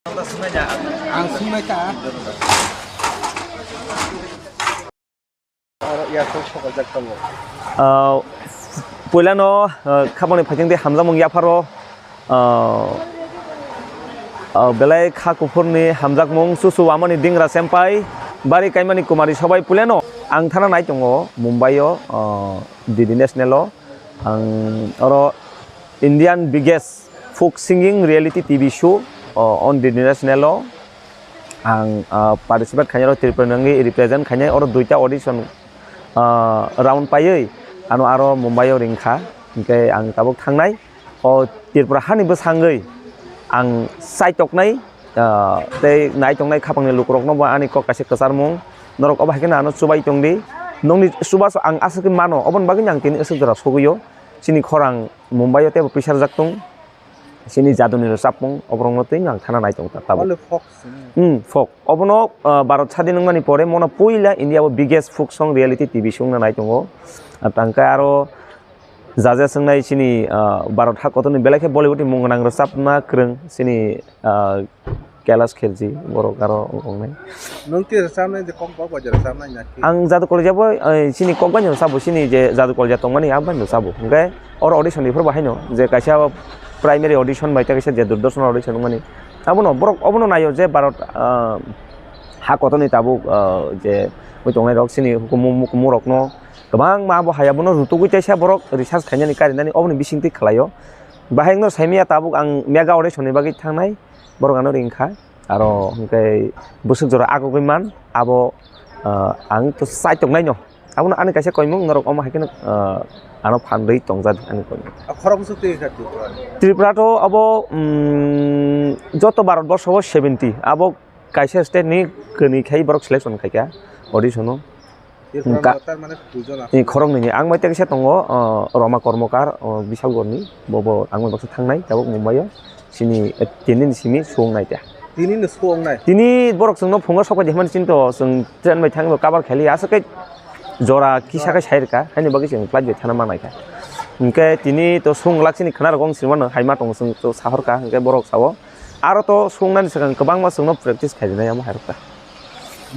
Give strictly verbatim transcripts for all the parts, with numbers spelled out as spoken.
Ang sungnai ta. Ah, puilano, ah, khapangni phaikeng tei hamjakmung yapharo, ah, ah, belai kha kuphurni hamjakmung, chuchu wamani dingra sempai, bari kaimani kumari sobai puilano. Ang thana nai tongo Mumbai o, ah, D D National o. Ang oro Indian biggest folk singing reality T V show, o, on D D National o ang, ah, participate khainai, oro Tripura ni wngwi represent khainai, oro duita audition, ah, round paiwi ano aro Mumbai o ringkha, hinkhe ang tabuk thangnai. O Tripura hani bwsangwi ang chaitoknai, ah, tei naitongnai khapangni lukurokno bo ani kok kaisa kwcharmung, norok obo hai kheno ano chubai tongdi, nokni chubachu ang aswk khe mano, oboni bagwino ang tini aswk jora sogwio. Chini khorang Mumbai o teibo pisarjak tong, chini jaduni rwchapmung, oborokno twi ang thana nai tong ta tabuk. Only folk song. Hmm, folk. Obono, ah, Bharat sadin wngmani pore mono puila India o biggest folk song reality T V show wngna nai tongo. Ah, tangkhe aro jaja swngnai chini, ah, Bharat ha kotorni belai khe Bollywood ni mung gwnang rwchapna kwrwng chini, ah, Kailash Kherji borok aro wng tongnai. Nwng twi rwchapnai je kokbak bai je rwchapnai na khe? Ang Jadu Kolja bo, eh, chini kokbai no rwchabo, chini je Jadu Kolja tongmani abo bai no rwchabo. Hinkhe oro audition ni phuru bo haino je kaisa primary audition bai tei kaisa je Doordarshan audition wngmani. Abono borok obono naio je Bharat, ah, ha kotorni tabuk, ah, je oi tongnai rok chini hukumu mukumu rokno kwbangma abo hai abono rutugwi teisa borok research khainani karinani oboni bisingtwi khlaio. Bahai wngno saimanya tabuk ang mega audition ni bagwi thangnai, borok ano ringkha. Aro hwnkhe bwswk jora agugwi man abo, ah, ang to chaitoknaino. Abono ani kaisa koimung norok omo hai kheno, ah, ano phan rwi tongjak ani koimung. A khorok bwswk twi kha Tripura? Tripura to abo, mm, joto Bharat borso o seventy. Abo kaisa state ni kwnwi khai borok selection khaikha audition o. Tripura Ka- no tar mane duijon ni aswk. Khoroknwi ni ang bai tei kaisa tongo, o, Roma Kormokar, o, Bisalgor ni, bo, bo ang bai baksa thangnai tabuk Mumbai o. Chini, eh, tini ni simi suwung nai ta. Tini ni suwung nai? Tini borok chwngno phungo sokpai di hwnmani chinto, chwng train bai thangwi cover khaili aswk khe jora kisa khe sai rwkha, haini bagwi chwng flight bai thana ma naikha. Hinkhe tini to suwung glak chini khna rok wng sima no hai ma tongo chwng to sahorkha, hinkhe borok sao aro to suwung nani swkang kwbangma chwngno practice khai rwnai amo hai rwkha.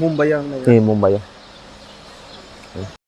Mumbai o wng nai? Eh, Mumbai o.